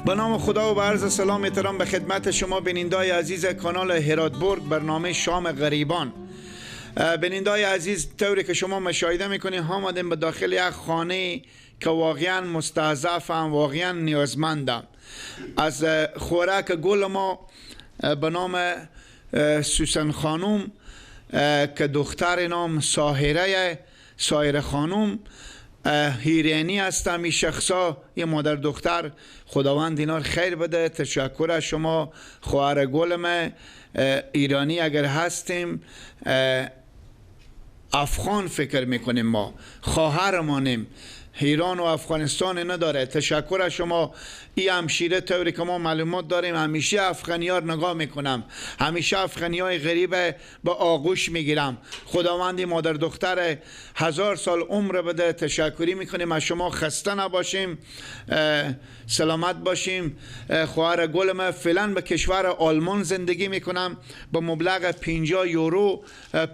به نام خدا و به عرض سلام احترام به خدمت شما بینندای عزیز کانال هراتبرگ، برنامه شام غریبان. بینندای عزیز، طوری که شما مشاهده میکنید آمدیم به داخل یک خانه که واقعا مستضعفم، واقعا نیازمندم. از خوراک گل ما به نام سوسن خانم که دختر نام ساهره، ساهره خانم هیرینی هستم. این شخصا یه مادر دختر، خداوند اینا خیر بده. تشکر از شما خواهر گلم. ایرانی اگر هستیم افغان فکر میکنیم، ما خواهرمانیم، ایران و افغانستان نداره. تشکر از شما. ای همشیره طوری که ما معلومات داریم همیشه افغانی ها نگاه میکنم، همیشه افغانی های غریب به آغوش میگیرم. خداوندی مادر دختر 1000 سال عمر بده. تشکری میکنیم از شما. خسته نباشیم، سلامت باشیم. خواهر گل من فعلا به کشور آلمان زندگی میکنم. با مبلغ 50 یورو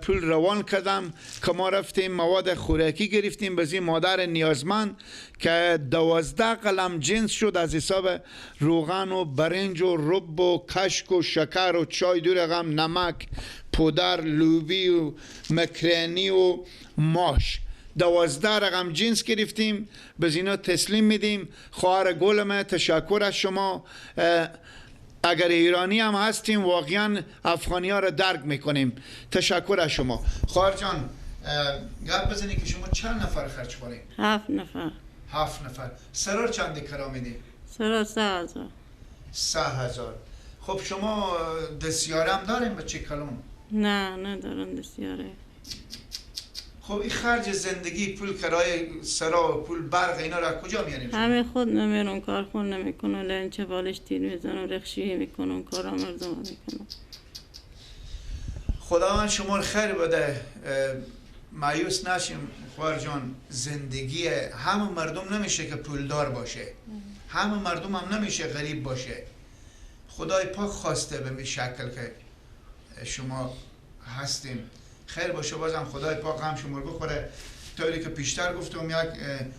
پول روان کردم که ما رفتیم مواد خوراکی گرفتیم به مادر نیازمند که 12 قلم جنس شد از حساب روغن و برنج و رب و کشک و شکر و چای دو رقم، نمک، پودر، لوبی و مکرانی و ماش. 12 رقم جنس گرفتیم، به اینا تسلیم میدیم. خواهر گل تشکر از شما. اگر ایرانی هم هستیم واقعا افغانی ها را درک میکنیم. تشکر از شما. خواهر جان گپ بزنی که شما چند نفر خرج کنید؟ 7 نفر. 7 نفر. سرار چند کرا میدی؟ سرار 3000. 3000. خب شما دستیاره هم داریم بچه کلون؟ نه ندارم دستیاره. خب این خرج زندگی، پول کرایه سرا و پول برق اینا را کجا میاریم؟ همه خود نمیرم، کارخونه نمیکنم، لنچه بالش تیر میزنم، رخشی میکنم، کارا مردم میکنم. خداوند شما رو خیر بده. مایوس نشیم خواهر جان. زندگی همه مردم نمیشه که پولدار باشه، همه مردم هم نمیشه غریب باشه. خدای پاک خواسته به می شکل که شما هستیم. خیر باشه. بازم خدای پاک هم شما رو بخوره. طوری که پیشتر گفتم یک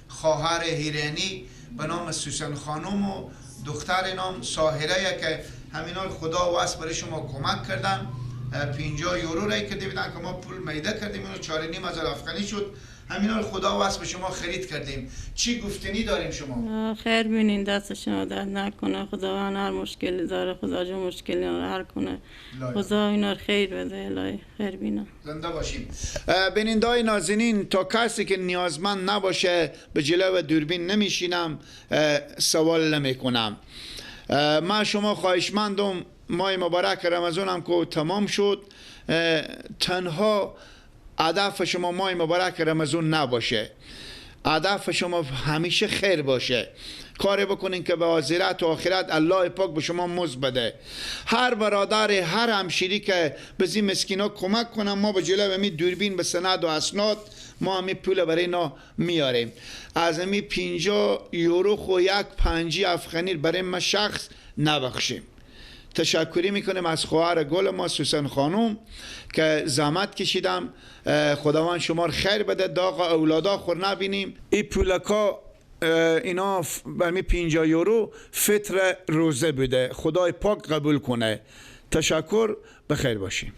خواهر هیرینی به نام سوسن خانم و دختر نام ساهره که همینا خدا واسه برای شما کمک کردن. 50 یورو رای که دیدن که ما پول میده کردیم، اینو 4,500 افغانی شد. همینا رو خدا واسه به شما خرید کردیم. چی گفتنی داریم شما؟ خیر بینین، دست شما درد نکنه. خداوند هر مشکلی داره خدا جو مشکلی رو حل کنه. خدا اینا رو خیر بده. الهی خیر بینه. زنده باشیم. بینندای نازنین، تا کسی که نیازمند نباشه به جلو دوربین نمیشینم، سوال نمیکنم. من شما خواهشمندم، ماه مبارک رمضان هم که تمام شد، تنها هدف شما ماه مبارک رمضان نباشه، هدف شما همیشه خیر باشه. کاری بکنین که به آخرت و آخرت الله پاک به شما مزد بده. هر برادر، هر همشیری که به زی مسکینا کمک کنم، ما به جلو می دوربین به سند و اسناد ما همی پول برای اینا میاریم. از همی 50 یورو خو یک 5 افغانی برای ما شخص نبخشیم. تشکری میکنیم از خواهر گل ما سوسن خانم که زحمت کشیدم. خداوند شما رو خیر بده. داغ اولادا خور نبینیم. این پولکا اینا برمی 50 یورو فطر روزه بوده. خدای پاک قبول کنه. تشکر. بخیر باشیم.